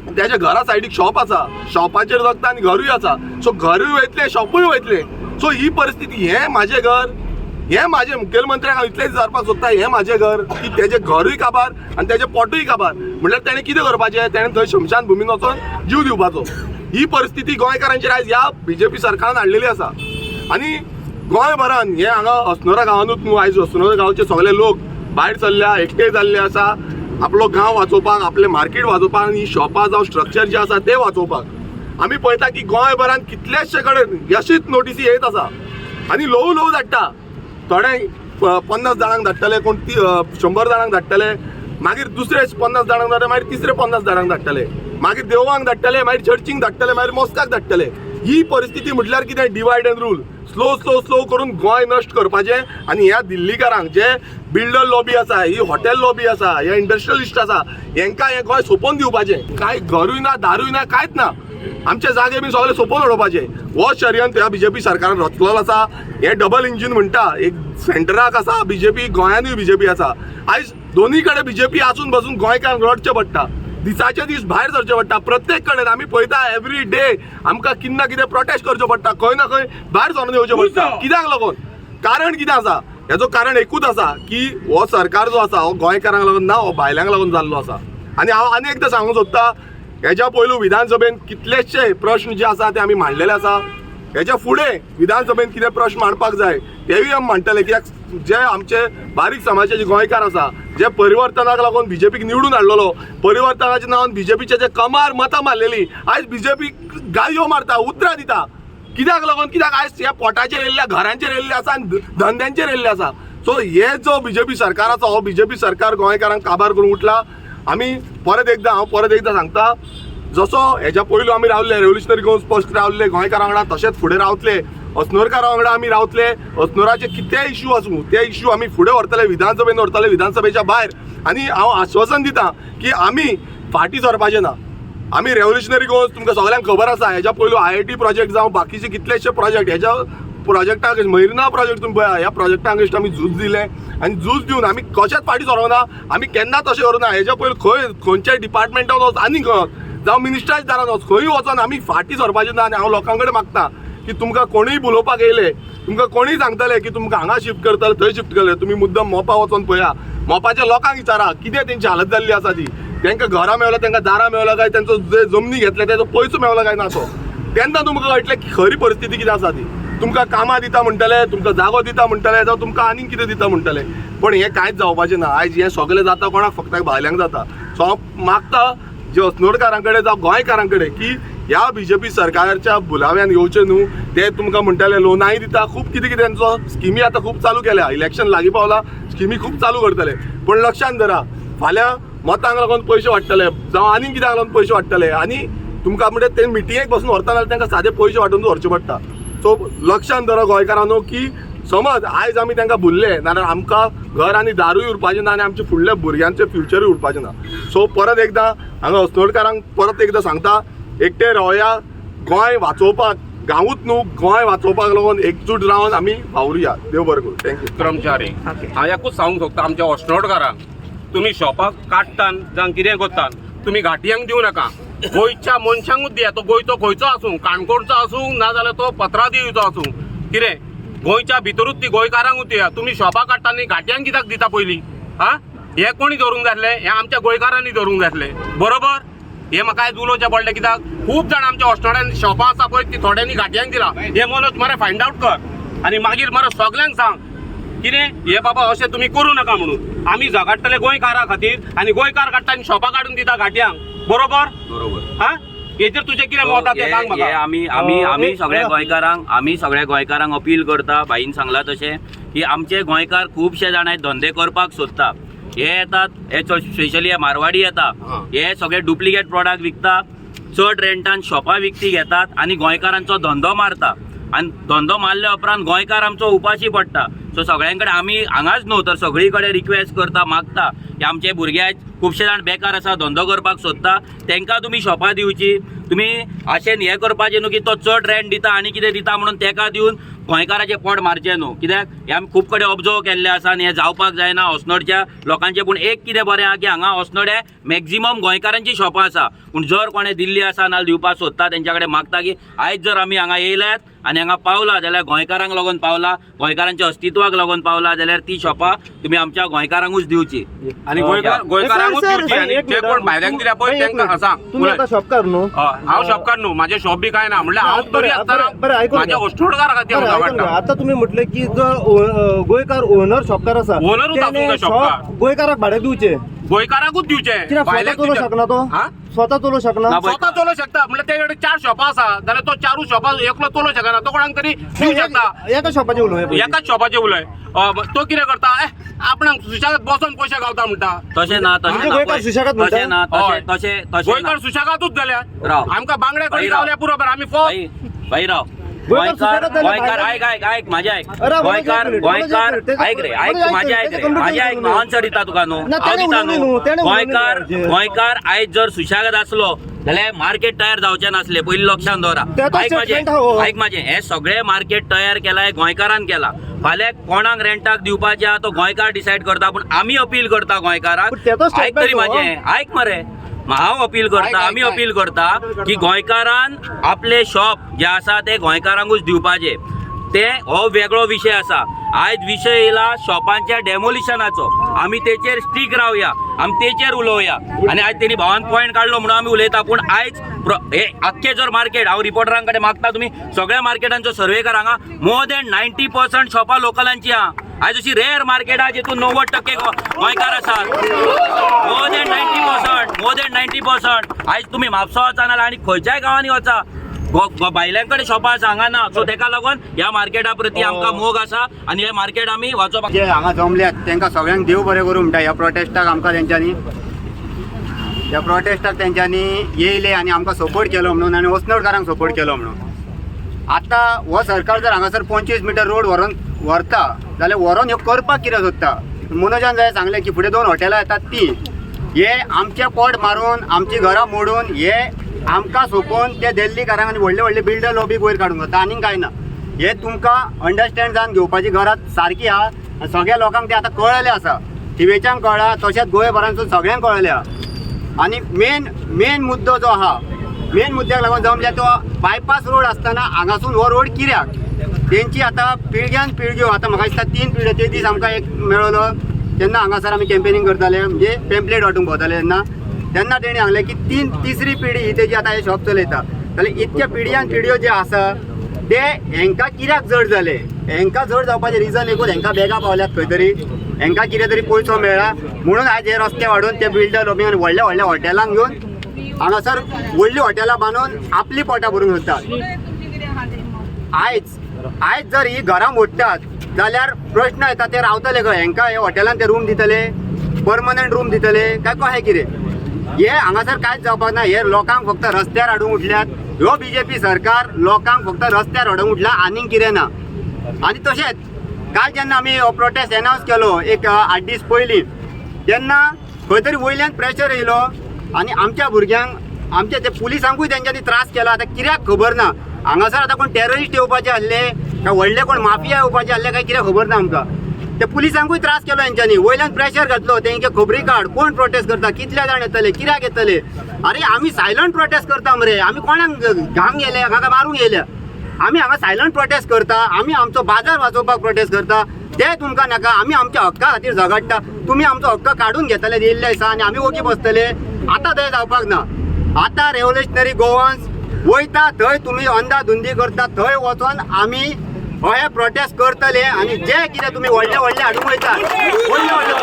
त्याच्या घरा सायडीक शॉप आसा, शॉपाचेर जगता आनी घरूय आसा, सो घरूय वयतलें, शॉपूय वयतलें. सो ही परिस्थिती. हें म्हाजें घर, हें म्हाजें मुखेलमंत्र्याक हांव इतलेंच विचारपाक सोदता, हें म्हाजें घर की तेजें घरूय काबार आनी तेजें पोटूय काबार म्हणल्यार तेणें कितें करपाचें? तेणें थंय शमशान भुमीन वचोन जीव दिवपाचो. ही परिस्थिती गोंयकारांचेर आयज ह्या बीजेपी सरकारान हाडलेली आसा. आनी गोंयभरान हे हांगा अस्नोडा गांवानूच न्हू, आयज अस्नोडा गांवचे सगळे लोक भायर सरल्या, एकटे जाल्ले आसा, आपलो गांव वाचोवपाक, आपलें मार्केट वाचोवपाक आनी शॉपां जावं स्ट्रक्चर जे आसा ते वाचोवपाक. आमी पळयता की गोंयभरान कितल्याशे कडेन अशीच नोटीसी येत आसा आनी ल्हवू ल्हवू धाडटा. थोडे 50 जाणांक धाडटले, कोण 100 जाणांक धाडटले, मागीर दुसरे 50 जाणांक धाडटले, मागीर तिसरे 50 जाणांक धाडटले, मागीर देवळांक धाडटले, मागीर चर्चींक धाडटले, मागीर मोस्काक धाडटले. ही परिस्थिती म्हटल्यार कितें? Divide and rule. Slow slow slow करून गोंय नश्ट करपाचें. आनी ह्या दिल्लीकारांक, जे बिल्डर लॉबी आसा, ही हॉटेल लॉबी आसा, हे इंडस्ट्रियलिस्ट आसा, हेंकां हें गोंय सोंपोवन दिवपाचें. कांय घरूय ना, दारूय ना, कांयच ना. आमचे जागे बी सगळे सोंपोवन उडोवपाचे. हो षडयंत्र ह्या बीजेपी सरकारान रचलेलो आसा. हे डबल इंजीन म्हणटा, एक सेंटराक आसा बीजेपी, गोंयानूय बीजेपी आसा. आयज दोनूय कडेन बीजेपी आसून बसून गोंयकारांक रडचें पडटा, दिसाचे दीस भायर सरचे पडटा. प्रत्येक कडेन आमी पळयता, एवरी डे आमकां कितें ना कितें प्रोटेस्ट करचो पडटा, खंय ना खंय भायर सरून येवचें पडटा. कित्याक लागून? कारण कितें आसा? हेजो कारण एकूच आसा की हो सरकार जो आसा हो गोंयकारांक लागून ना, हो भायल्यांक लागून जाल्लो आसा. आनी हांव आनी एकदां सांगूंक सोदता, हेज्या पयलू विधानसभेन कितलेशे प्रश्न जे आसा ते आमी मांडलेले आसा. हेज्या फुडें विधानसभेन कितें प्रश्न मांडपाक जाय तेवूय आमी मांडटले. कित्याक जे आमचे बारीक समाजाचे जे गोंयकार आसा, जे परिवर्तनाक लागून बीजेपीक निवडून हाडलेलो, परिवर्तनाच्या नांवान बीजेपीचे जे कमार मतां मारलेली, आयज बीजेपी गाळयो मारता, उतरां दिता. कित्याक लागून? कित्याक आयज ह्या पोटाचेर येयल्ल्या, घरांचेर येयल्ले आसा आनी धंद्यांचेर येयल्ले आसा. सो हे जो बीजेपी सरकाराचो, हो बीजेपी सरकार गोंयकारांक काबार करून उठला. आमी परत एकदां, हांव परत एकदां सांगता, जसो हेज्या पयलू आमी रावले, रेव्होल्युशनरी गोवन्स पक्ष रावले गोंयकारां वांगडा, तशेंच फुडें रावतले. अस्नोरकारां वांगडा आमी रावतले. अस्नोराचे कितेंय इश्यू आसूं, ते इश्यू आमी फुडें व्हरतले, विधानसभेन व्हरतले, विधानसभेच्या भायर. आनी हांव आश्वासन दिता की आमी फाटीं सरपाचे ना. आमी रेव्होल्युशनरी गोवन्स, तुमकां सगळ्यांक खबर आसा, हेज्या पयलू आयआयटी प्रोजेक्ट जावं बाकीचे कितलेशे प्रोजेक्ट, हेज्या प्रोजेक्टाक, मरिना प्रोजेक्ट तुमी पळया, ह्या प्रोजेक्टाक अगेन्स्ट आमी झूज दिलें आनी झूज दिवन आमी कशेंच फाटीं सरोना. आमी केन्नाच अशें करूना. हेज्या पयलीं खंय खंयच्याय डिपार्टमेंटान वच आनी खंय वच, जावं मिनिस्टराच्या दारान वच, खंयूय वचोन आमी फाटीं सरपाचें ना. आनी हांव लोकां कडेन मागता की तुमकां कोणूय उलोवपाक येयले, तुमकां कोणूय सांगतले की तुमकां हांगा शिफ्ट करतले, थंय शिफ्ट करतले, तुमी मुद्दम मोपा वचोन पळया, मोपाच्या लोकांक विचारा कितें तेंची हालत जाल्ली आसा ती. तांकां घरां मेवला, तांकां दारां मेवला काय, तेंचो जे जमनी घेतले तेजो पयसो मेवला काय ना, तो तेन्ना तुमकां कळटलें की खरी परिस्थिती कितें आसा ती. तुमकां कामां दिता म्हणटले, तुमकां जागो दिता म्हणटले, जावं तुमकां आनीक कितें दिता म्हणटले, पण हें कांयच जावपाचें ना. आयज हें सगळें जाता कोणाक? फक्त भायल्यांक जाता. सो हांव मागता जे अस्नोडकारां कडेन जावं गोंयकारां कडेन की ह्या बीजेपी सरकारच्या बुलाव्यान येवचें न्हू. ते तुमकां म्हणटले लोनाय दिता, खूब कितें कितें तेंचो स्किमी आतां खूब चालू केल्या. इलेक्शन लागीं पावला, स्किमी खूब चालू करतले, पूण लक्षांत धरा, फाल्यां मतांक लागून पयशे वाडटले जावं आनीक कित्याक लागून पयशे वाडटले आनी तुमकां म्हणजे ते मिटिंगेक बसून व्हरता जाल्यार तांकां सादे पयशे वांटून व्हरचे पडटा. सो लक्षांत धरा गोंयकारांनो की समज आयज आमी तांकां भुल्ले नाल्यार आमकां घर आनी दारूय उरपाचें ना आनी आमच्या फुडल्या भुरग्यांचें फ्युचरूय उरपाचें ना. सो परत एकदां हांगा अस्नोडकारांक परत एकदां सांगता, एकटे रावया, गोंय वाचोवपाक, गांवूच न्हू, गोंय वाचोवपाक लागून एकजूट रावन आमी वावरुया. देव बरें करूं. Thank you. कर्मचारी, हांव एकूच सांगूंक सोदता आमच्या अस्नोडकारांक, तुमी शॉपाक काडटान जावं कितें करतात, तुमी घाटयांक दिवं नाका, गोंयच्या मनशांकूच दिया. तो गोंयचो खंयचो आसूं, काणकोणचो आसूं, नाजाल्यार तो पत्रादेवीचो आसूं, कितें गोंयच्या भितरूच ती गोंयकारांकूच दिया. तुमी शॉपां काडटा न्ही, घाटयांक कित्याक दिता पयलीं? आं, हें कोणी धरूंक जातलें? हें आमच्या गोंयकारांनी धरूंक जातलें, बरोबर? हें म्हाका आयज उलोवचें पडलें कित्याक खूब जाण आमच्या अस्नोड्यान शॉपां आसा पळय, ती थोड्यांनी घाटयांक दिला. हें मनोज मरे फायंड आवट कर आनी मागीर मरे सगल्यांक सांग कितें हे बाबा अशें तुमी करूं नाका म्हणून. आमी झगडटले गोंयकारा खातीर आनी गोंयकार काडटा आनी शॉपां काडून दिता घाटयांक, बरोबर? बरोबर. हा, हेजेर तुजें कितें मत आसा तें सांग हे म्हाका. आमी आमी आमी सगळ्या गोंयकारांक, आमी सगळ्या गोंयकारांक अपील करता, भाईन सांगला तशें की आमचे गोंयकार खुबशे जाण आयज धंदे करपाक सोदता. हे येतात, हे स्पेशली हे मारवाडी येता, हे सगळे डुप्लिकेट प्रोडक्ट विकता, चड रेंटान शॉपां विकती घेतात आनी गोंयकारांचो धंदो मारता आनी धंदो मारल्या उपरांत गोंयकार आमचो उपाशी पडटा. सो सगळ्यां कडेन आमी हांगाच न्हू तर सगळी कडेन रिक्वेस्ट करता, मागता की आमचे भुरगे आयज खुबशे जाण बेकार आसा, धंदो करपाक सोदता, तांकां तुमी शॉपां दिवची. तुमी आशेन हें करपाचें न्हू की तो चड रेंट दिता आनी कितें दिता म्हणून ताका दिवन गोंयकाराचें पोट मारचें न्हू. कित्याक हें आमी खूब कडेन ऑब्जर्व केल्लें आसा आनी हें जावपाक जायना अस्नोडच्या लोकांचें. पूण एक कितें बरें आहा की हांगा अस्नोड्या मॅक्झिमम गोंयकारांची शॉपां आसा. पूण जर कोणें दिल्ली आसा नाल्यार दिवपाक सोदता, तेंच्या कडेन मागता की आयज जर आमी हांगा येयल्यात आनी हांगा पावला जाल्यार गोंयकारांक लागून पावला, गोंयकारांच्या अस्तित्वाक लागून पावला, जाल्यार ती शॉपां तुमी आमच्या गोंयकारांकूच दिवची. आनी गोंयकारांकूच दिवची आनी जे कोण भायल्यांक दिल्या पळय तांकां सांग. तुम्ही आता शॉपकार न्हू? हय, हांव शॉपकार न्हू, म्हाजें शॉप बी कांय ना. म्हणल्यार हांव तरी बरें, आसतना बरें, आयकून म्हाज्या घ्या. अस्नोडकारा खातीर बरें, हांव आयकून घ्या. झगडटा. आता तुम्ही म्हटले की जो गोंयकार ओनर शॉपकार आसा, ओनरूच आसूंक तेणे जाय शॉपकार. शॉप गोंयकाराक भाड्याक दिवचे. गोंयकाराकूच दिवचे. कित्याक स्वता भायल्यांक चलोवंक दिवचे. शकना तो? हा? स्वता चलोवंक शकना? ना, पळय. स्वता चलोवंक शकता म्हणल्यार तेजे कडेन चार शॉपां आसा जाल्यार तो चारूय शॉपां एकलो चलोवंक शकना, तो कोणाक तरी दिवंक शकता. एका शॉपाचे उलोवया पयलीं. एकाच शॉपाचें उलय. तो कितें करता, आपणाक सुशेगाद बसोन पयशे गावता म्हणटा. तशें ना, तशें म्हणजे ना, गोंयकार सुशेगाद म्हणटा? तशें ना, हय. तशें तशें तशें ना. गोंयकार सुशेगादूच जाल्या. राव. आमकां बांगड्या भाई कडी राव. गावल्या पुरो, आमी भाई भाई राव. गोंयकार गोंयकार सुशेगाद जाल्यार गोंयकार भायले- आयक आयक आयक, म्हाजें आयक. अरे, मनोज, गोंयकार एक मिनिट, मनोज, एक गोंयकार मिनिट. तेजें- आयक रे, आयक मनोज, एक म्हाजें मिनिट, आयक रे, तेजें म्हाजें आयक, कंप्लीट आन्सर दिता तुका न्हू, ना, हांव तेणें दिता उलोवनी न्हू. न्हू, तेणें उलोवनी गोंयकार न्हू. गोंयकार आयज जर सुशेगाद आसलो जाल्यार जाल्यार मार्केट तयार जावचें नासलें. पयलीं लक्षांत दवरा. तेतो आयक म्हाजें, statement हा हो. आयक म्हाजें, हें सगळें मार्केट तयार केलां हें गोंयकारान केलां. फाल्यां कोणाक रेंटाक दिवपाचें आहा तो गोंयकार डिसायड करता, पूण आमी अपील करता गोंयकाराक. पूण तेतो आयक तरी statement हो. म्हाजें, आयक मरे. हांव अपील करता, आमी अपील करता की गोंयकारान आपले शॉप जे आसा ते गोंयकारांकूच दिवपाचे. ते हो वेगळो विशय आसा. आयज विशय येयला शॉपांच्या डेमोलिशनाचो. आमी तेचेर स्टीक रावया, आमी तेचेर उलोवया. आनी आयज तेणी भावान पॉयंट काडलो म्हणून आमी उलयता, पूण आयज हे आख्खे जर मार्केट, हांव रिपोर्टरां कडेन मागता, तुमी सगळ्या मार्केटांचो सर्वे करा. हांगा मोर दॅन 90% शॉपां लोकलांची आहा. आयज अशी रेअर मार्केट आहा जितून 90% गोंयकार आसात. More than 90%, more than 90%. आयज तुमी म्हापसा वचा नाल्यार आनी खंयच्याय गांवांनी वचा, भायल्यां कडेन शॉपां आसा, हांगा ना. सो तेका लागून ह्या मार्केटा प्रती आमकां मोग आसा आनी हे मार्केट आमी वाचोवपाक जे हांगा जमल्यात तांकां सगळ्यांक देव बरें करूं म्हणटा. ह्या प्रोटेस्टाक आमकां तेंच्यांनी, ह्या प्रोटेस्टाक तेंच्यांनी येयले आनी आमकां सपोर्ट केलो म्हणून आनी अस्नोडकारांक सपोर्ट केलो म्हणून. आतां हो सरकार जर हांगासर 25 मिटर रोड व्हरोन व्हरता जाल्यार व्हरोन ह्यो करपाक कितें सोदता? मनोजान जाय सांगलें की फुडें 2 हॉटेलां येतात ती हे आमचें पोट मारून, आमची घरां मोडून, हे आमकां सोंपोवन ते दिल्लीकारांक आनी व्हडले व्हडले बिल्डर लॉबीक वयर काडूंक जाता. आनीक कांय ना. हे तुमकां अंडरस्टँड जावन घेवपाची गरज सारकी आहा आनी सगळ्या लोकांक ते आतां कळ्ळें आसा. थिवेच्यांक कळ्ळां, तशेंच गोंयभरांतसून सगळ्यांक कळ्ळें आहा. आनी मेन मेन मुद्दो जो आहा, मेन मुद्द्याक लागून जमल्या तो बायपास रोड आसतना हांगासून हो रोड कित्याक तेंची आतां पिळग्यान पिळग्यो, आतां म्हाका दिसता 3 पिळग्यो. ते दीस आमकां एक मेळलो तेन्ना हांगासर आमी कॅम्पेनींग करताले, म्हणजे पेम्पलेट वांटूंक भोंवताले तेन्ना, तेन्ना तेणी सांगलें की तिसरी पिढी ही तेजी आतां हे शॉप चलयता. जाल्यार इतक्या पिढयान पिढयो जे आसा ते हेंकां कित्याक जड जाले? हेंकां जड जावपाचें रिजन एकूच, हेंकां बेगां पावल्यात खंय तरी, हेंकां कितें तरी पयसो मेळ्ळा म्हणून आयज हे रस्ते वाडोवन ते बिल्डर लॉबी आनी व्हडल्या व्हडल्या हॉटेलांक घेवन हांगासर व्हडलीं हॉटेलां बांदून आपली पोटां भरूंक सोदतात. आयज आयज जर ही घरां मोडटात जाल्यार प्रश्न येता ते रावतले खंय? हेंकां हे हॉटेलान ते रूम दितले, परमनंट रूम दितले काय कशें कितें? हे हांगासर कांयच जावपाक ना. हे लोकांक फक्त रस्त्यार हाडूंक उठल्यात. ह्यो बीजेपी सरकार लोकांक फक्त रस्त्यार हाडूंक उठला, आनीक कितें ना. आनी तशेंच काल जेन्ना आमी हो प्रोटेस्ट एनावन्स केलो एक 8 दीस पयलीं, तेन्ना खंय तरी वयल्यान प्रेशर येयलो आनी आमच्या भुरग्यांक, आमच्या ते पुलिसांकूय तेंच्यांनी त्रास केला. आतां कित्याक खबर ना. हांगासर आतां कोण टेररिस्ट येवपाचे आसले काय व्हडले कोण माफिया येवपाचे आसले काय कितें खबर ना आमकां. ते पुलिसांकूय त्रास केलो हेंच्यांनी, वयल्यान प्रेशर घातलो तेंचे खबरी काड, कोण प्रोटेस्ट करता, कितले जाण येतले, कित्याक येतले. अरे आमी सायलंट प्रोटेस्ट करता मरे, आमी कोणाक घाम गेले हांगा मारूंक येयल्या? आमी हांगा सायलंट प्रोटेस्ट करता, आमी आमचो बाजार वाचोवपाक प्रोटेस्ट करता, ते तुमकां नाका. आमी आमच्या हक्का खातीर झगडटा, तुमी आमचो हक्क काडून घेतले दिल्ले आसा आनी आमी ओगी बसतले? आतां थंय जावपाक ना. आतां रेव्होल्युशनरी गोवन्स वयता थंय तुमी अंदाधुंदी करता थंय वचोन आमी हे प्रोटेस्ट करतले. आनी जे कितें तुमी व्हडले व्हडले हाडूंक वयता, व्हडले व्हडले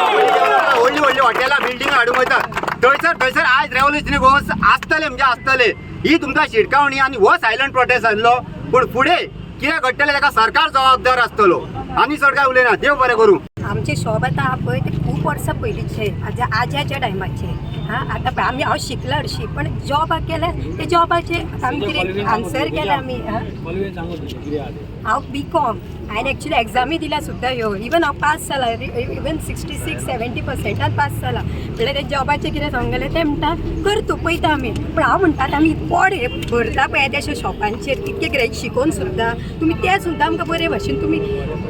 व्हडली व्हडली हॉटेलां बिल्डिंगां हाडूंक वयता, थंयसर थंयसर आयज रेव्होल्युशनरी गोवन्स आसतले म्हणजे आसतले. ही तुमकां शिटकावणी. आनी हो सायलंट प्रोटेस्ट आसलो, पूण फुडें कितें घडटलें ताका सरकार जबाबदार आसतलो. आनी चड काय उलयना. देव बरें करूं. आमचे शॉप आतां आहा पळय ते खूब वर्सां पयलींचे, आज्याच्या टायमाचे. हां, आतां पळय आमी, हांव शिकलां हरशीं, पण जॉबाक केल्यार ते जॉबाचे आमी कितें आन्सर केलें आमी. हांव बी कॉम, हांवें एक्चुली एग्जामी दिल्या सुद्दां ह्यो, इवन हांव पास जाला, इवन 66-70 पर्संटान पास जाला. म्हणल्यार ते जॉबाचें कितें सांगलें तें म्हणटा कर तूं, पळयता आमी. पूण हांव म्हणटा आमी पोट हे भरता पळय त्या शॉपांचेर कितके कितें शिकोवन सुद्दां तुमी तें सुद्दां आमकां बरे भाशेन तुमी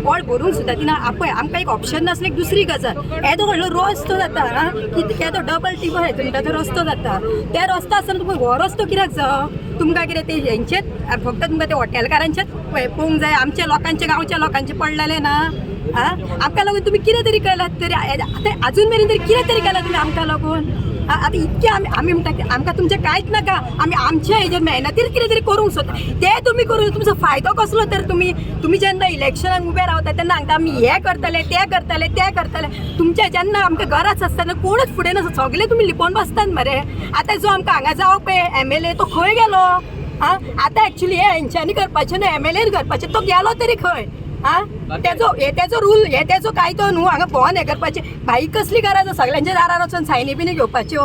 पोट भरूंक सुद्दां दिना. पळय आमकां एक ऑप्शन नासलें, एक दुसरी गजाल, येदो व्हडलो रस्तो जाता. आं, कितके तो डबल टिबल म्हणटा तो रस्तो जाता, त्या रस्तो आसतना तुमकां हो रस्तो कित्याक जावो? तुमकां कितें ते हेंचेच फक्त तुमकां ते हॉटेलकारांचेच पळोवंक जाय? आमच्या लोकांचे, गांवच्या लोकांचे पडलेलें ना. आं, आमकां लागून तुमी कितें तरी केलात तरी आतां आजून मेरेन तरी कितें तरी केलां तुमी आमकां लागून? आतां इतकें आमी आमी म्हणटा की आमकां तुमचें कांयच नाका, आमी आमच्या हेजेर मेहनतीर कितें तरी करूंक सोदता तें तुमी करून तुमचो फायदो कसलो तर? तुमी तुमी जेन्ना इलेक्शनाक उबे रावता तेन्ना सांगता आमी हें करतले, तें करतले, तें करतले. तुमच्या जेन्ना आमकां गरज आसता तेन्ना कोणूच फुडें नासता, सगळे तुमी लिपोवन बसतात मरे. आतां जो आमकां हांगा जावं पळय एमएलए, तो खंय गेलो? आं, आतां एक्चुली हे हेंच्यांनी करपाचें न्हू, एमएलएन करपाचें, तो गेलो तरी खंय? आं, तेजो हे तेजो रूल, हे तेजो कायदो न्हू हांगा भोंवन हें करपाचें. भाई कसली गरज आसा सगळ्यांच्या दारार वचोन सायनी बिनी घेवपाच्यो?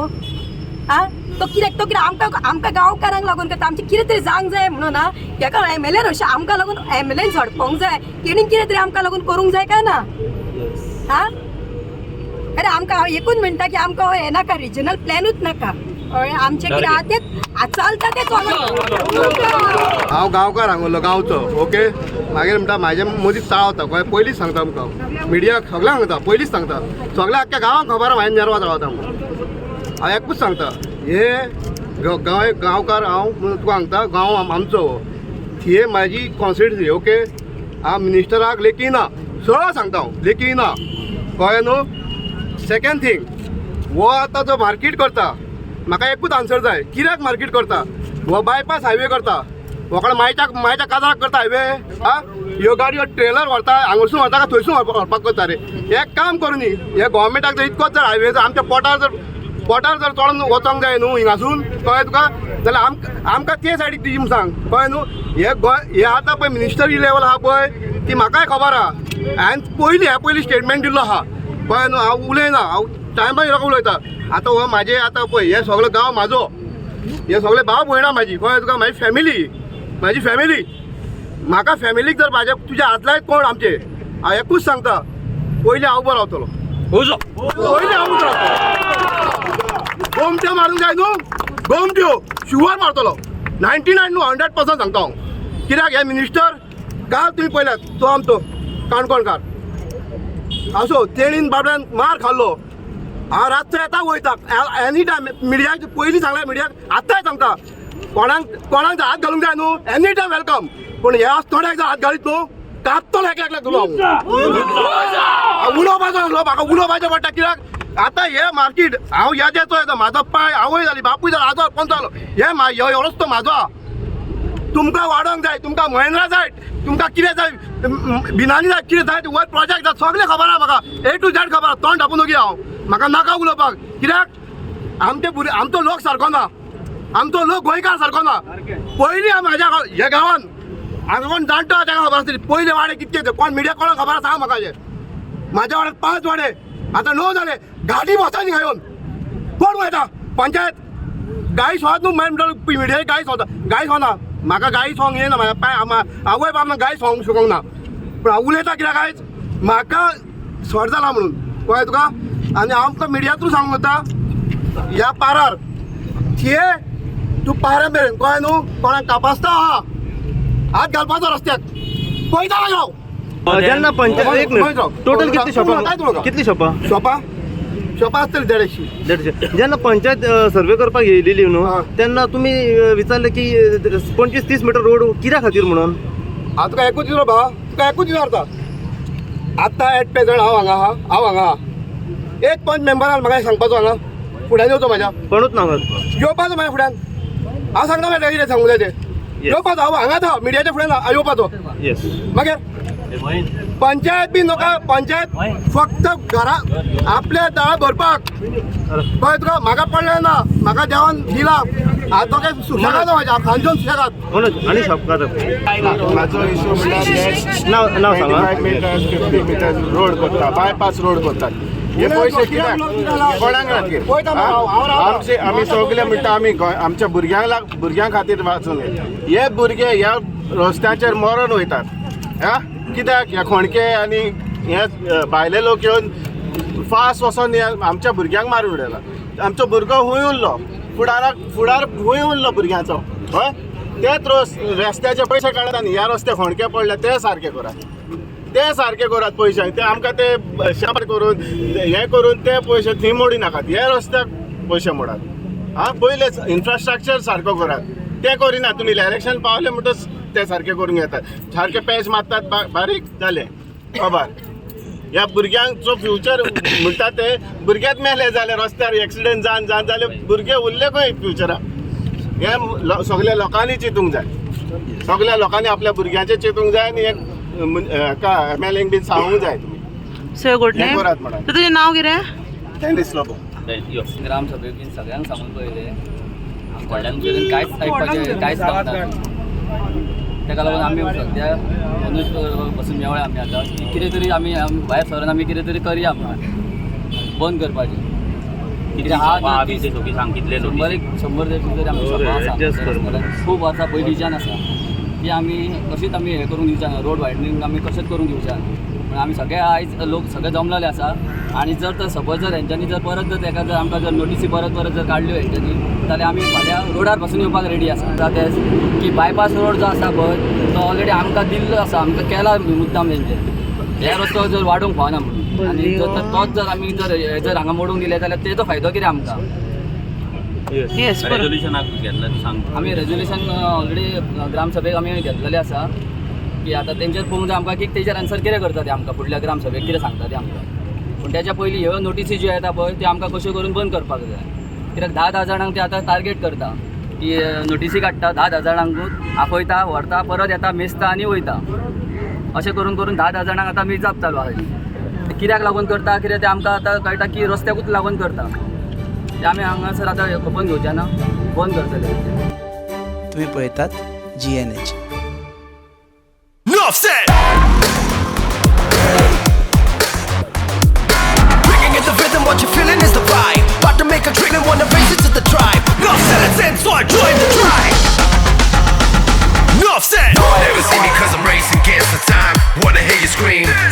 आं, तो कित्याक, तो कितें आमकां आमकां गांवकारांक लागून करता? आमचें कितें तरी जावंक जाय म्हणून. आं, तेका एमएलएन अशें आमकां लागून एमएलएन झडपोंक जाय, तेणी कितें तरी आमकां लागून करूंक जाय काय ना? आं, अरे आमकां हांव एकूच म्हणटा की आमकां हें नाका, रिजनल प्लॅनूच नाका. कळ्ळें? आमचें कितें आहा तें चलता तें चलोवंक. हांव गांवकार हांगुल्लो गांवचो, ओके. मागीर म्हणटा म्हाजे मदीं चाळवता, कळ्ळें? पयलींच सांगता आमकां मिडियाक सगळ्यांक सांगता, पयलींच सांगता सगळ्या आख्ख्या गांवांक खबर आहा हांवें नेरवा चाळवता म्हणून. हांव एकूच सांगता, हे गांव गांवकार हांव म्हणून तुका सांगता, गांव आमचो हो, थिये म्हाजी कॉन्स्टिट्युन्सी, ओके. हांव मिनिस्टराक लेखी ना, सरळ सांगता हांव, लेखी ना, कळ्ळें न्हू. सेकंड थींग, हो आतां जो मार्केट करता, म्हाका एकूच आन्सर जाय, कित्याक मार्केट करता? हो बायपास हायवे करता, हो मायच्या मायच्या काजाराक करता हायवे. आ ह्यो गाडयो ट्रेलर व्हरता, हांगासून व्हरता काय थंयसून व्हरपाक करता रे? एक काम करूं न्ही, हे गोवोरमेंटाक जर इतकोच जर हायवे जर आमच्या पोटार जर पोटार जर चडोन वचोंक जाय न्हू हिंगासून, कळ्ळें तुका, जाल्यार आमकां ते सायडीक दी म्हूण सांग, कळ्ळें न्हू. हे गोंय हे आतां पळय मिनिस्टरी लेवल आहा पळय, ती म्हाकाय खबर आहा. हांवें पयलीं ह्या पयलीं स्टेटमेंट दिल्लो आहा, कळ्ळें न्हू. हांव उलयना, हांव टायमार लोकां उलयता. आतां हो म्हाजे आतां पळय हे सगलो गांव म्हाजो, हे सगळे भाव भयणां म्हाजी, कळ्ळें तुका, म्हाजी फॅमिली, म्हाजी फॅमिली, म्हाका फॅमिलीक जर म्हाज्या तुज्या हात लायत कोण आमचे, हांव एकूच सांगता, पयलीं हांव उबो रावतलो, पयलीं हांव उबो रावतलो. गोमट्यो मारूंक जाय न्हू, गोमट्यो शुवर मारतलो, 99 न्हू 100% सांगता हांव. कित्याक हे मिनिस्टर काल तुमी पळयल्यात, तो आमचो काणकोणकार आसो, तेणीन बाबड्यान मार खाल्लो. हांव रातचो येता वयता एनी टायम, मिडियाक पयलीं सांगल्या, मिडियाक आत्तांय सांगता, कोणाक कोणाक हात घालूंक जाय न्हू, एनी टायम welcome. पूण हे थोड्याक जर हात घालीत न्हू, कापतलो एक एकल्याक तुलो. हांव उलोवपाचो आसलो, म्हाका उलोवपाचें पडटा. कित्याक आतां हे मार्केट हांव येदेचो येता, म्हाजो पांय आवय जाली, बापूय जालो, आजो कोण जालो, हे रस्तो म्हाजो आहा. तुमकां वाडोवंक जाय, तुमकां महेंद्रा जाय, तुमकां कितें जाय, बिनानी जाय, कितें जाय, वयर प्रोजेक्ट जाय, सगळें खबर आहा म्हाका, ए टू झॅड खबर आहा. तोंड धापून वगी हांव, म्हाका नाका उलोवपाक. कित्याक आमचे भुरगे, आमचो लोक सारको ना, आमचो लोक गोंयकार सारको ना. पयलीं म्हाज्या ह्या गांवान हांगा कोण जाणटो आहा ताका खबर आसतली, पयले वाडे कितके ते, कोण मिडिया कोणाक खबर आसा सांग म्हाका. हे म्हाज्या वाड्यार 5 वाडे आतां 9 जाले, गाडी वचना घेवन कोण वयता? पंचायत गाय सोद न्हू, मागीर म्हणटा मिडिया गाय सोद, गाय सोना, म्हाका गाय सोंग येना, म्हाज्या पांय आवय बाप गाय सोंग शिकोंक ना. पूण हांव उलयता कित्याक आयज म्हाका सट जाला म्हणून, कळ्ळें तुका. आनी हांव तुका मिडिया थ्रू सांगूंक वता, ह्या पारार थिये तूं पारा मेरेन, कळ्ळें न्हू, कोणाक कापासता आहा हात घालपाचो रस्त्याक पळयता मागीर हांव. जेन्ना पंचायत, एक मिनिट, टोटल कितली शॉपां, कितली शॉपां? शॉपां शॉपां आसतली 150. 150. जेन्ना पंचायत सर्वे करपाक येयलेली न्हू, तेन्ना तुमी विचारलें की 25-30 मिटर रोड कित्या खातीर म्हणून? हांव तुका एकूच विचार भावा, तुका एकूच विचारता, आत्तां एट प्रेजंट हांव हांगा आहा, हांव हांगा आहा, एक पंच मेंबरान म्हाका सांगपाचो हांगा फुड्यान येवचो म्हाज्या, कोणूच ना येवपाचो म्हाज्या फुड्यान, हांव सांगता म्हाज्या कितें सांगूं जाय तें, येवपाचो हांव हांगाच आहा, मिडियाच्या फुड्यान हांव येवपाचो. येस. मागीर पंचायत बी नाका, पंचायत फक्त घरा आपल्या दाळ भरपाक, कळ्ळें तुका. म्हाका पडलें ना, म्हाका देवान दिला, हांव तो काय सुशेगाद म्हाज्या, खांजोन सुशेगाद. मनोज आनी शॉपकार म्हाजो इशू म्हणल्यार नाव नाव सांगा. 25 मिटर्स 50 मिटर्स रोड करता, बायपास रोड करतात, हे पयशे कित्याक कोणाक खातीर? आमचे आमी सगळे म्हणटा आमी आमच्या भुरग्यांक भुरग्यां खातीर वाचून, हे भुरगे ह्या रस्त्याचेर मरण वयतात. हा कित्याक ह्या खणके आनी हे भायले लोक येवन फास्ट वचोन हे आमच्या भुरग्यांक मारून उडयला. आमचो भुरगो हुंय उरलो, फुडाराक फुडार हुंय उरलो भुरग्यांचो. हय तेच रस्त्याचे पयशे काडात आनी ह्या रस्ते खणके पडले ते सारके करात, ते सारके करात पयशे, ते आमकां ते शार करून हे करून ते पयशे थंय मोडी नाकात, हे रस्त्याक पयशे मोडात. आं पयलेच इन्फ्रास्ट्रक्चर सारको करात, ते करिना तुमी इलेक्शन पावले म्हणटच ते सारके करून घेतात, सारके पॅच मारतात बारीक जाले खबर. ह्या भुरग्यांचो फ्युचर म्हणटा ते भुरग्यात मेले जाल्यार रस्त्यार एक्सिडेंट जावन जावन जाल्यार भुरगे उरले खंय फ्युचराक? हे सगल्या लोकांनी चिंतूंक जाय, सगल्या लोकांनी आपल्या भुरग्यांचें चिंतूंक जाय आनी एक एम एल एंक बीन सांगूंक जाय तुमी हें करात म्हणून. तुजें नांव कितें? टेनिस लोबो. ग्रामसभेक सगळ्यांक सांगून पळयलें, व्हडल्यान मेरेन कांयच आयकपाचें कांयच जावना. ताका लागून आमी सद्या मनोज बसून मेवळ्या आमी आतां की कितें तरी आमी भायर सरून आमी कितें तरी करया म्हणून बंद करपाचें. कितें आहा शंबर एक 100 150 तरी आमची शॉपां आसा, खूब वर्सां पयलींच्यान आसा ती आमी कशीच आमी हें करूंक दिवच्या ना, रोड वायडनींग आमी कशेंच करूंक दिवच्या ना. म्हणून आमी सगळे आयज लोक सगळे जमलेले आसा. आनी जर तर सपोज जर हेंच्यांनी जर परत जर तेका जर आमकां जर नोटीसी परत परत जर काडल्यो हेंच्यांनी जाल्यार आमी फाल्यां रोडार पासून येवपाक रेडी आसा. तें की बायपास रोड जो आसा पळय तो ऑलरेडी आमकां दिल्लो आसा, आमकां केला मुद्दाम तेंचे हे रस्तो जर वाडोवंक फावना म्हणून. आनी जर तर तोच जर आमी जर हे जर हांगा मोडूंक दिले जाल्यार तेजो फायदो कितें आमकां? रेजोल्युशनाक घेतलें सांग. आमी रेजोल्युशन ऑलरेडी ग्रामसभेक आमी घेतलेलें आसा की आतां तेंचेर पळोवंक जाय आमकां की तेजेर आन्सर कितें करता ते आमकां फुडल्या ग्रामसभेक कितें सांगता ते आमकां. पूण तेच्या पयलीं ह्यो नोटीसी ज्यो येता पळय त्यो आमकां कश्यो करून बंद करपाक जाय. कित्याक 10-10 जाणांक ते आतां टार्गेट करता की नोटीसी काडटा 10-10 जाणांकूच आपयता, व्हरता, परत येता, मेजता आनी वयता. अशें करून करून 10-10 जाणांक आतां मिजाप चालू आसा. कित्याक लागून करता कितें तें आमकां आतां कळटा की रस्त्याकूच लागून करता. ते आमी हांगासर आतां खपोवन घेवचे ना, बंद करतले. तुम्ही पळयतात GNH. Nuff said. Bringing in the rhythm, what you're feeling is the vibe. About to make a dream and wanna raise it to the tribe. Nuff said it's in, so I joined the tribe. Nuff said. No one ever see me 'cause I'm racing against the time. Wanna hear you scream.